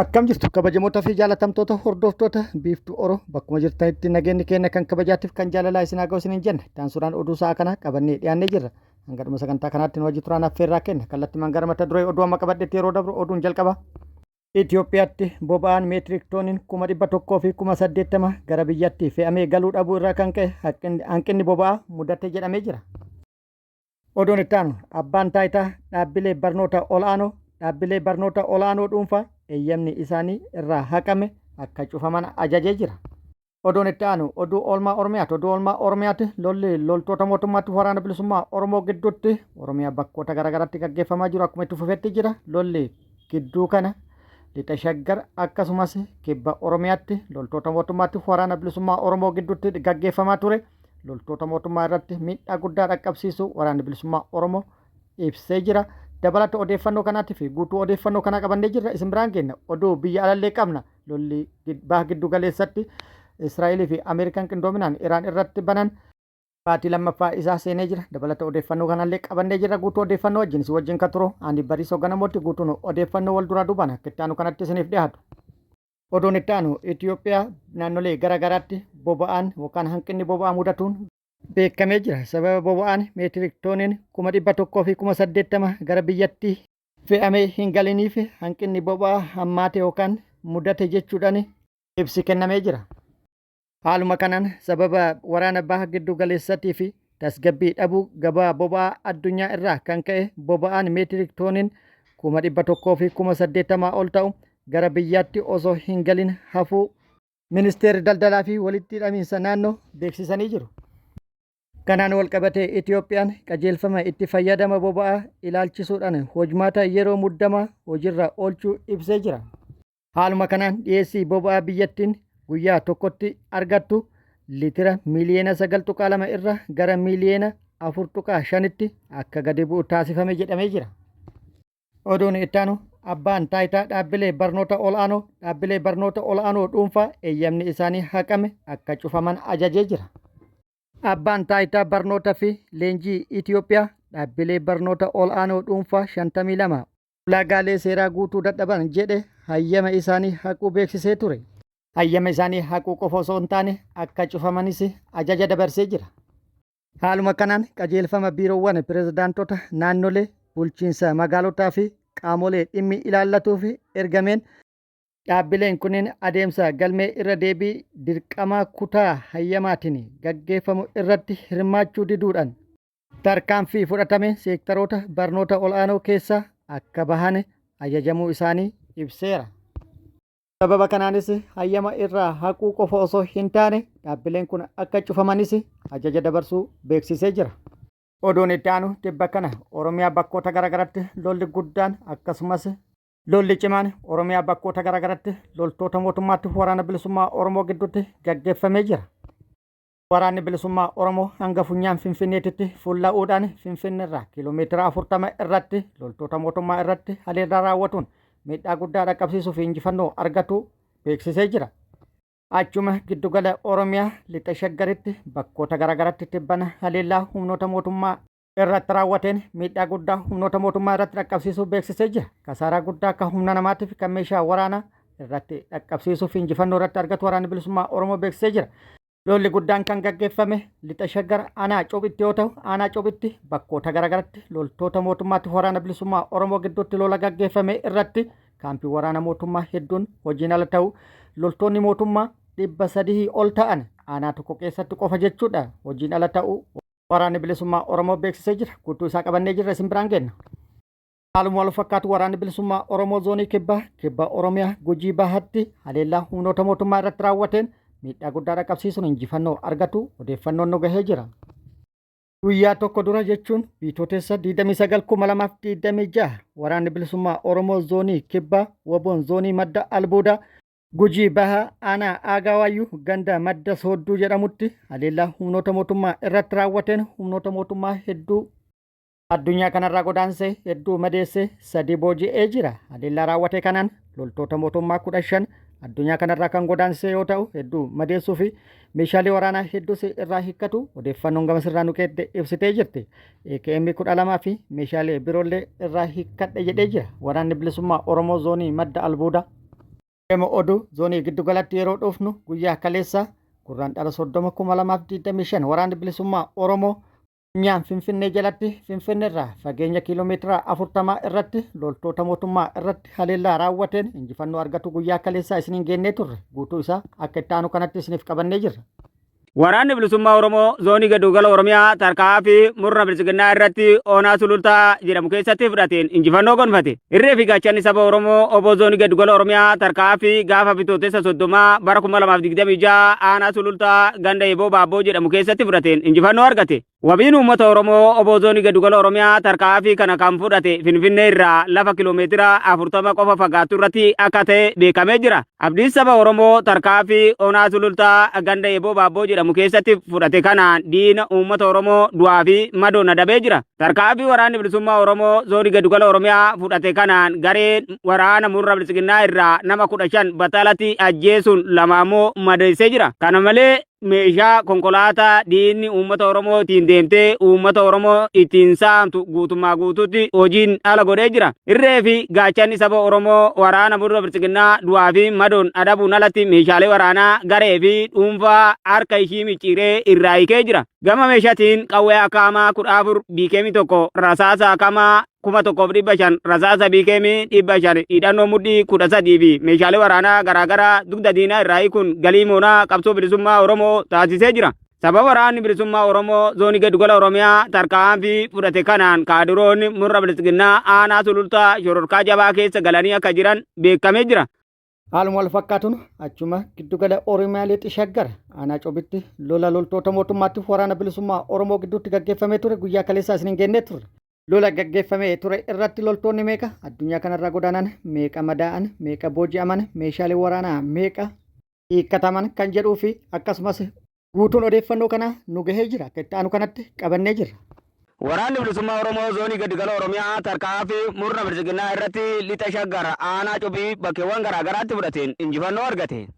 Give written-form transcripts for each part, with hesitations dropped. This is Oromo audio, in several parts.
Akkam jirtu kabajamoota fi jaalatamtoota hordoftoota Biiftuu Oro, bakkuma jirtanitti nageenyi keenya kan kabajaatiif kan jaalalaa isin haa ga'u isiniin jenna. Daansuudhaan oduu sa'a kana qabannee dhiyaannee jirra. Hanga dhuma sagantaa kanaatti nu wajji turaan affeerraa kenna. Kallattimaan gara mata duree oduu amma qabadhetti yeroo dabru oduun jalqaba. Itoophiyaatti boba'aan meetirik tooniin 180,000 gara biyyatti fe'amee galuu dhabuu irraa kan ka'e hanqinni boba'aa mudate jedhamee jira. Oduun itti aanu, abbaan taayitaa dhaabbilee barnoota ol'aanoo dhaabbilee barnoota ol'aanoo dhuunfaa eeyyamni isaanii irraa haqame akka cufaman ajajee jira. Oduun itti aanu oduu oolmaa Oromiyaati. Oduu oolmaa Oromiyaati, lolli loltoota mootummaatti Waraana Bilisummaa Oromoo gidduutti Oromiyaa bakkoota garaagaraatti gaggeeffamaa jiru akkuma itti fufetti jira. Lolli gidduu kana Lixa Shaggar akkasumas Kibba Oromiyaatti loltoota mootummaatti Waraana Bilisummaa Oromoo gidduutti gaggeeffamaa ture loltoota mootummaa irratti miidhaa guddaa dhaqqabsiisuu Waraanni Bilisummaa Oromoo ibsee jira. Dabalata odeeffannoo kanaatii fi guutuu odeeffannoo kanaa qabannee jirra, isin biraan geenna. Oduu biyya alallee qabna. Lolli baha giddu galeessatti Israa'elii fi Ameerikaan qindoominaan Iraan irratti banan baatii lammaffaa isaa seenee jira. Dabalata odeeffannoo kanallee qabannee jirra, guutuu odeeffannoo wajjin isin wajjin kan turu ani Bariisoo Ganamooti. Guutuun odeeffannoo wal duraa duubaan akka itti aanu kanatti isiniif dhiyaatu. Oduun itti aanu, Itoophiyaa naannolee gara garaatti boba'aan yookaan hanqinni boba'aa mudatuun beekamee jira. Sababa boba'aan meetirik tooniin 180,000 gara biyyatti fe'amee hin galiniif hanqinni boba'aa hammaate yookaan mudate jechuudhaan ibsi kennamee jira. Haaluma kanaan sababa waraana baha giddu galeessatii fi tasgabbii dhabuu gabaa boba'aa addunyaa irraa kan ka'e boba'aan meetirik tooniin 180,000 ol ta'u gara biyyaatti osoo hin galin hafuu Ministeerri Daldalaa fi Walitti Hidhamiinsa Naannoo beeksisanii jiru. Kanaan walqabatee Itiyoophiyaan qajeelfama itti fayyadama boba'aa ilaalchisuudhaan hojmaata yeroo muddamaa hojirra oolchuu ibsee jira. Haaluma kanaan dhiyeessii boba'aa biyyattiin guyyaa tokkotti argattu liitira miiliyoona 9.2 irraa gara miiliyoona 4.5tti akka gadi bu'u taasifame jedhamee jira. Oduun ittaanu, abbaan taayitaa dhaabbilee barnoota ol'aanoo dhaabbilee barnoota ol'aanoo dhuunfaa eeyyamni isaanii haqame akka cufaman ajajee jira. Abbaan taayitaa barnoota fi leenjii Itiyoophiyaa dhaabbilee barnoota ol'aanoo dhuunfaa 52 ulaagaalee seeraa guutuu dadhaban jedhe hayyama isaanii haquu beeksisee ture. Hayyama isaanii haquu qofa osoo hin taane akka cufamanis ajaja dabarsee jira. Haaluma kanaan qajeelfama biiroowwan pirezidaantota naannolee, bulchiinsa magaalotaa fi qaamolee dhimmi ilaallatuuf ergameen, dhaabbileen kunneen adeemsa galmee irra deebii dirqamaa kutaa hayyamaatiin gaggeeffamu irratti hirmaachuu diduudhaan tarkaanfii fudhatameen seektaroota barnoota ol'aanoo keessaa akka bahan ajajamuu isaanii ibseera. Sababa kanaanis hayyama irraa haquu qofa osoo hin taane dhaabbileen kun akka cufamanis ajaja dabarsuu beeksisee jira. Oduun itti aanu, tibba kana Oromiyaa bakkoota garaagaratti lolli guddaan akkasumas lolli cimaan Oromiyaa bakkoota garaagaratti loltoota mootummaatti Waraana Bilisummaa Oromoo gidduutti gaggeeffamee jira. Waraanni Bilisummaa Oromoo hanga funyaan Finfinneetitti fulla'uudhaan Finfinneerraa kiiloomeetira 40 irratti loltoota mootummaa irratti haleellaa raawwatuun miidhaa guddaa dhaqqabsiisuu fi injifannoo argatu beeksisee jira. Achuma giddugala Oromiyaa Lixa Shaggaritti bakkoota garaagaratti tibbana haleellaa humnoota mootummaa irratti raawwateen miidhaa guddaa humnoota mootummaa irratti dhaqqabsiisuu beeksisee jira. Kasaaraa guddaa akka humna namaatiif kan meeshaa waraanaa irratti dhaqqabsiisuuf injifannoo irratti argatu Waraanni Bilisummaa Oromoo beeksisee jira. Lolli guddaan kan gaggeeffame Lixa Shaggar aanaa Cophitti yoo ta'u, aanaa Cophitti bakkoota garaagaratti loltoota mootummaatti Waraana Bilisummaa Oromoo gidduutti lola gaggeeffame irratti kaampii waraana mootummaa hedduun hojiin ala ta'u, loltoonni mootummaa 300 ol ta'an aanaa tokko keessatti qofa jechuudha hojiin ala ta'u Waraanni Bilisummaa Oromoo beeksisee jira. Guutuu isaa qabannee jirra, isin biraan geenna. Haaluma wal fakkaatu Waraanni Bilisummaa Oromoo Zoonii Kibbaa, Kibba Oromiyaa Gujii Bahaatti haleellaa humnoota mootummaa irratti raawwateen miidhaa guddaa dhaqqabsiisuun injifannoo argatu odeeffannoon nu gahee jira. Guyyaa tokko dura jechuun Bitootessa 29,2026 Waraanni Bilisummaa Oromoo Zoonii Kibbaa WBOn Zoonii Madda Albuudaa Gujii Bahaa Aanaa Aagaa Waayyuu ganda Madda Soodduu jedhamutti haleellaa humnoota mootummaa irratti raawwateen humnoota mootummaa hedduu addunyaa kanarraa godaansee, hedduu madeessee, sadii booji'ee jira. Haleellaa raawwate kanaan loltoota mootummaa 15 addunyaa kanarraa kan godaansise yoo ta'u, hedduu madeessuu fi meeshaalee waraanaa hedduus irraa hiikkatu odeeffannoon gama sirraa nu keette ibsitee jirti. AKM 12 fi meeshaalee biroollee irraa hiikkadhe jedhee jira. Waraanni Bilisummaa Oromoo Zoonii Madda Albuudaa. Gama oduu zoonii giddugalatti yeroo dhufnu guyyaa kaleessaa Gurraandhala 30 2025 waraanni bilisummaa Oromoo Funyaan Finfinnee jalatti Finfinneerraa fageenya kiiloomeetira 40 irratti loltoota mootummaa irratti haleellaa raawwateen injifannoo argatu guyyaa kaleessaa isiniin geennee turre guutuu isaa akka itti aanu kanatti isiniif qabannee jirra. Waraanni Bilisummaa Oromoo Zoonii Gaddugala Oromiyaa tarkaanfii murna Biltsiginnaa irratti Onaa Sulultaa jedhamu keessatti fudhateen injifannoo gonfate. Irree fi gaachanni saba Oromoo Obbo Zoonii Gaddugala Oromiyaa tarkaanfii gaafa Bitootessa 30 bara 2026 aanaa Sulultaa ganda Eeboo Baabboo jedhamu keessatti fudhateen injifannoo argate. Wabiin uummata Oromoo Obbo Zoonii Gaddugala Oromiyaa tarkaanfii kana kan fudhate Finfinnee irraa lafa kiloomeetira 40 qofa fagaattu irratti akka ta'e beekamee jira. Abdiin saba Oromoo tarkaanfii Onaa Sulultaa ganda Eeboo Baabboo jedhamu keessatti fudhate kanaan diina uummata Oromoo du'aa fi madoon adabee jira. Tarkaanfii waraanni bilisummaa Oromoo zoonii gaddugala Oromiyaa fudhate kanaan gareen waraana murna biltsiginnaa irraa nama 15 battalatti ajjeesuun 2 ammoo madeessee jira. Kana malee meeshaa konkolaataa diinni uummata Oromoo ittiin deemtee uummata Oromoo ittiin saamtu guutummaa guutuutti hojiin ala godhee jira. Irree fi gaachanni saba Oromoo waraana murna biltsiginnaa du'aa fi madoon adabuun alatti meeshaalee waraanaa garee fi dhuunfaa harka ishii micciiree irraa hiikee jira. Gama meeshaatiin qawwee akaamaa 14 biikeemii 1 rasaasa akamaa 1500 rasaasa biikeemii 500 hidhannoo mudhii 13 fi meeshaalee waraanaa garaagaraa dugda diinaa irraa hiikuun galii moonaa qabsoo bilisummaa Oromoo taasisee jira. Sababa waraanni bilisummaa Oromoo zoonii gaddugala Oromiyaa tarkaanfii fudhate kanaan kaadiroonni murna biltsiginnaa aanaa sulultaa shororkaa jabaa keessa galanii akka jiran beekamee jira. Haaluma wal fakkaatuun achuma giddugala Oromiyaa Lixa Shaggar aanaa Cobitti lola loltoota mootummaatiif waraana bilisummaa Oromoo gidduutti gaggeeffamee ture guyyaa kaleessaa isiniin geennee turre. Lola gaggeeffamee ture irratti loltoonni meeqa addunyaa kanarraa godaanan, meeqa madaa'an, meeqa booji'aman, meeshaalee waraanaa meeqa hiikkataman kan jedhuu fi akkasumas Guutuun odeeffannoo kanaa nu gahee jira. Akka itti aanu kanatti qabannee jirra. Waraanni Bilisummaa Oromoo Zoonii Gaddugala Oromiyaa tarkaanfii murna Biltsiginnaa irratti Lixa Shaggar aanaa Cobii bakkeewwan garaa garaatti fudhateen injifannoo argate.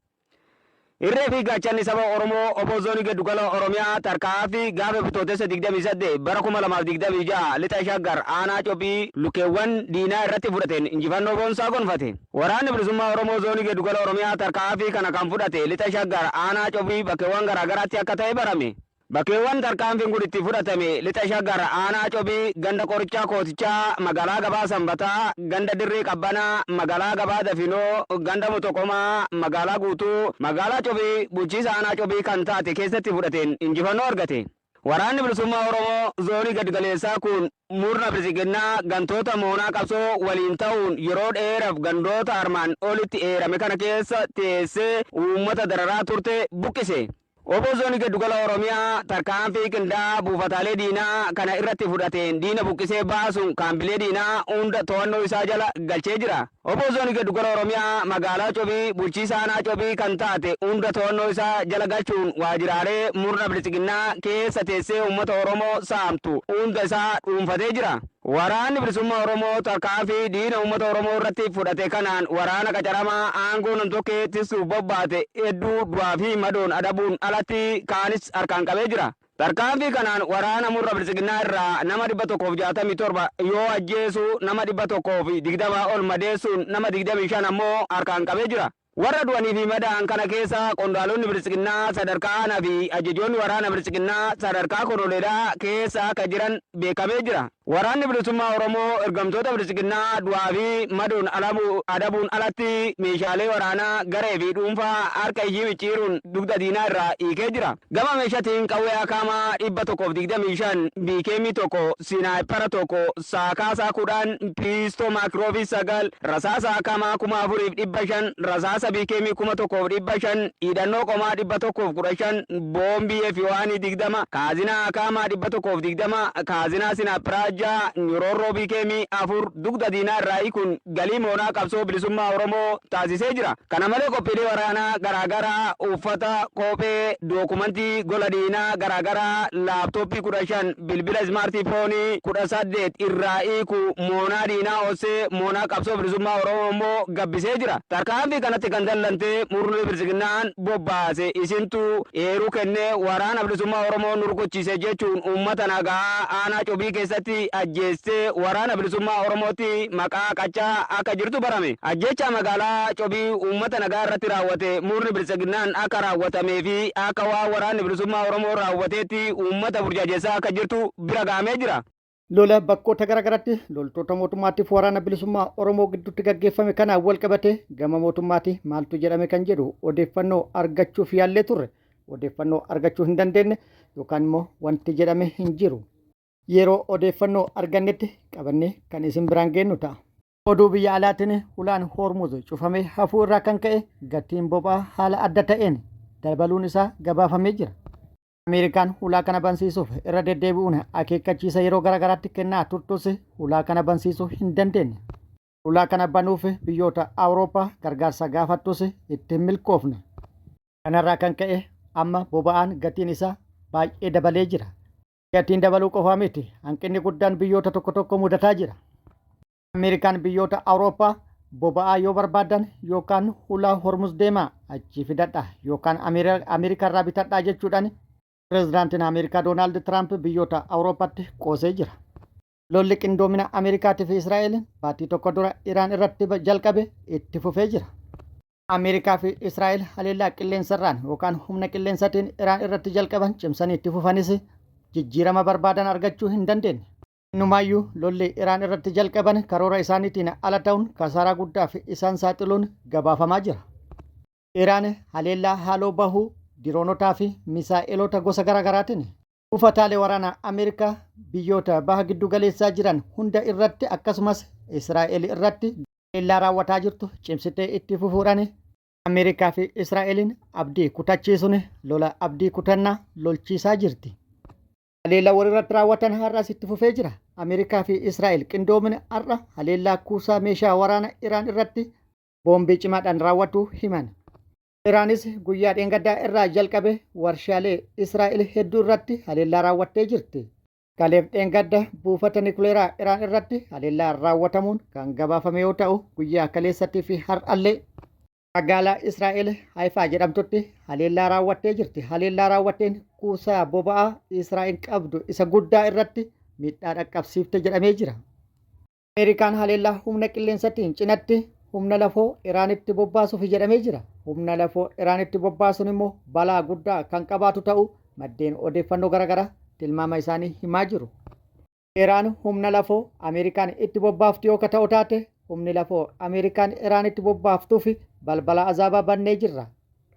Irree fi gaachanni saba Oromoo Obbo Zoonii Gaddugala Oromiyaa tarkaanfii gaafa Bitootessa 28 bara 2026 Lixa Shaggar aanaa Cobii lukkeewwan diinaa irratti fudhateen injifannoo boonsaa gonfate. Waraanni Bilisummaa Oromoo Zoonii Geddugala Oromiyaa tarkaanfii kana kan fudhate Lixa Shaggar aanaa Cobii bakkeewwan garaagaraatti akka ta'e barame. Bakkeewwan tarkaanfiin kun itti fudhatame Lixa Shaggar aanaa Cobii ganda Qorichaa Kootichaa, magaalaa Gabaa Sanbataa, ganda Dirree Qabbanaa, magaalaa Gabaa Dafinoo, ganda Motoqomaa, magaalaa Guutuu, magaalaa Cobii bulchiisa aanaa Cobii kan taate keessatti fudhateen injifannoo argate. Waraanni Bilisummaa Oromoo Zoonii Gadgaleessaa kun murna Biltsiginnaa gantoota moonaa qabsoo waliin ta'uun yeroo dheeraf gandoota armaan olitti eerame kana keessa teessee uummata dararaa turte buqqise. Wbo Zoonii Gaddugala Oromiyaa tarkaanfii qindaa'aa buufataalee diinaa kana irratti fudhateen diina buqqisee baasuun kaampilee diinaa hunda to'annoo isaa jala galchee jira. Wbo Zoonii Gaddugala Oromiyaa magaalaa Cobii bulchiisa aanaa Cobii kan taate hunda to'annoo isaa jala galchuun waajiraalee murna Biltsiginnaa keessa teessee uummata Oromoo saamtu hunda isaa dhuunfatee jira. Waraanni Bilisummaa Oromoo tarkaanfii diina uummata Oromoo irratti fudhate kanaan waraana qacaramaa aangoo namtokkee tissuuf bobbaate hedduu du'aa fi madoon adabuun alatti kaanis harkaan qabee jira. Tarkaanfii kanaan waraana murna Biltsiginnaa irraa nama 167 yoo ajjeesu nama 120 ol madeessuun nama 25 ammoo harkaan qabee jira. Warra du'anii fi madaa'an kana keessa qondaalonni Biltsiginnaa sadarkaa aanaa fi ajajoonni waraana Biltsiginnaa sadarkaa konoleelaa keessa akka jiran beekamee jira. Waraanni Bilisummaa Oromoo ergamtoota Biltsiginnaa du'aa fi madoon adabuun alatti meeshaalee waraanaa garee fi dhuunfaa harka ishii micciiruun dugda diinaa irraa hiikee jira. Gama meeshatiin qawwee akaamaa 125, BKM 1, Siinaayippara 1, Saakaasaa 10, Piistoo Maakiroofii 9, rasaasa akaamaa 4500, rasaasa BKM 1500, hidhannoo qomaa 115, boombii F1 20, kaazinaa akaamaa 120, kaazinaa Sinaappiraa 6, Nyoroorroo BKM 4 dugda diinaa irraa hiikuun galii moonaa qabsoo bilisummaa Oromoo taasisee jira. Kana malee qophiilee waraanaa garaa garaa, uffata, kophee, dookumantii gola diinaa garaa garaa, laaptooppii 15, bilbila ismaartii foonii 18 irraa hiiku moonaa diinaa hossee moonaa qabsoo bilisummaa Oromoo immoo gabbisee jira. Tarkaanfii kanatti kan dallante murni Biltsiginnaan bobbaase isintu eeruu kennee waraana bilisummaa Oromoo nu rukuchiise jechuun uummata nagaa aanaa Cobii keessatti Ajjeestee Waraana Bilisummaa Oromootti maqaa qachaa akka jirtu barame. Ajjeechaa magaalaa Cobii uummata nagaa irratti raawwate murni Biltsiginnaan akka raawwatamee fi akka waan Waraanni Bilisummaa Oromoo raawwateetti uummata burjaajessaa akka jirtu bira ga'amee jira. Lola bakkoota garaagaraatti loltoota mootummaatiif waraana bilisummaa Oromoo gidduutti gaggeeffame kanaan wal qabatee gama mootummaati maaltu jedhame kan jedhu odeeffannoo argachuuf yaallee turre. Odeeffannoo argachuu hin dandeenye yookaan immoo wanti jedhame hin jiru. Yeroo odeeffannoo argannetti qabannee kan isin biraan geennu ta'a. Oduu biyya alaatiin hulaan Hoormuz cufamee hafuu irraa kan ka'e gatiin boba'aa haala adda ta'een dabaluun isaa gabaafamee jira. Ameerikaan hulaa kana bansiisuuf irra deddeebi'uun akeekkachiisa yeroo garaagaraatti kennaa turtus hulaa kana bansiisuu hin dandeenye. Hulaa kana banuuf biyyoota Awurooppaa gargaarsa gaafattus itti hin milkoofne. Kanarraa kan ka'e amma boba'aan gatiin isaa baay'ee dabalee jira. Gatiin dabaluu qofaa miti, hanqinni guddaan biyyoota tokko tokko mudataa jira. Ameerikaan biyyoota Awurooppaa boba'aa yoo barbaadan yookaan hulaa Hormuz deemaa achii fidadha yookaan Ameerikaarraa bitadhaa jechuudhaan pirezidaantiin Ameerikaa Doonaald Tiraamp biyyoota Awurooppaatti qoosee jira. Lolli qindoomina Ameerikaatii fi Israa'el baatii tokko dura Iraan irratti jalqabe itti fufee jira. Ameerikaa fi Israa'el haleellaa qilleensarraan yookaan humna qilleensatiin Iraan irratti jalqaban cimsanii itti fufanis jijjiirama barbaadan argachuu hin dandeenye. Innumaayyuu lolli Iraan irratti jalqaban karoora isaaniitiin ala ta'uun kasaaraa guddaaf isaan saaxiluun gabaafamaa jira. Iraan haleellaa haaloo bahuu diroonotaa fi misaa'eloota gosa garaagaraatiin buufataalee waraanaa Ameerikaa biyyoota baha giddu galeessaa jiran hunda irratti akkasumas Israa'el irratti haleellaa raawwataa jirtu cimsitee itti fufuudhaan Ameerikaa fi Israa'eliin abdii kutachiisuun lola abdii kutannaa lolchiisaa jirti. Haleellaa walirratti raawwatan har'as itti fufee jira. Ameerikaa fi Israa'el qindoomina har'a haleellaa kuusaa meeshaa waraana Iraan irratti boombii cimaadhaan raawwatu himan. Iraanis guyyaa dheengaddaa irraa jalqabe warshaalee Israa'el hedduu irratti haleellaa raawwattee jirti. Kaleef dheengadda buufata nikuleeraa Iraan irratti haleellaa raawwatamuun kan gabaafame yoo ta'u guyyaa kaleessattii fi har'allee magaalaa Israa'el Haayifaa jedhamtutti haleellaa raawwattee jirti. Haleellaa raawwatteen kuusaa boba'aa Israa'el qabdu isa guddaa irratti miidhaa dhaqqabsiifte jedhamee jira. Ameerikaan haleellaa humna qilleensatiin cinatti humna lafoo Iraanitti bobbaasuuf jedhamee jira. Humna lafoo Iraanitti bobbaasuun immoo balaa guddaa kan qabaatu ta'uu maddeen odeeffannoo garaagaraa tilmaama isaanii himaa jiru. Iraan humna lafoo Ameerikaan itti bobbaaftu yoo ta'u taate humni lafoo Ameerikaan Iraanitti bobbaaftuuf balbala azaabaa bannee jirra.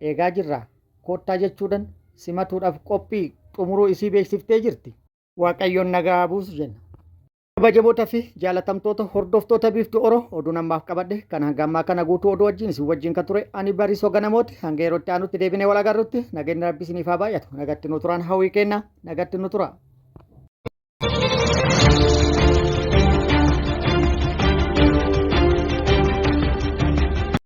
Eegaa jirra. Koottaa jechuudhaan simatuudhaaf qophii xumuruu isii beeksiftee jirti. Waaqayyoon nagaa buusu jenna. Kabajamoota fi jaalatamtoota hordoftoota Biiftuu Oro, oduun ammaaf qabadhe kan hanga ammaa kana guutuu oduu wajjin isin wajjin kan ture ani Bariisoo Ganamooti. Hanga yeroo itti aanutti deebinee wal agarrutti nageenyi Rabbi isiniif haa baay'atu. Nagatti nu turaan hawwii kenna. Nagatti nu tura.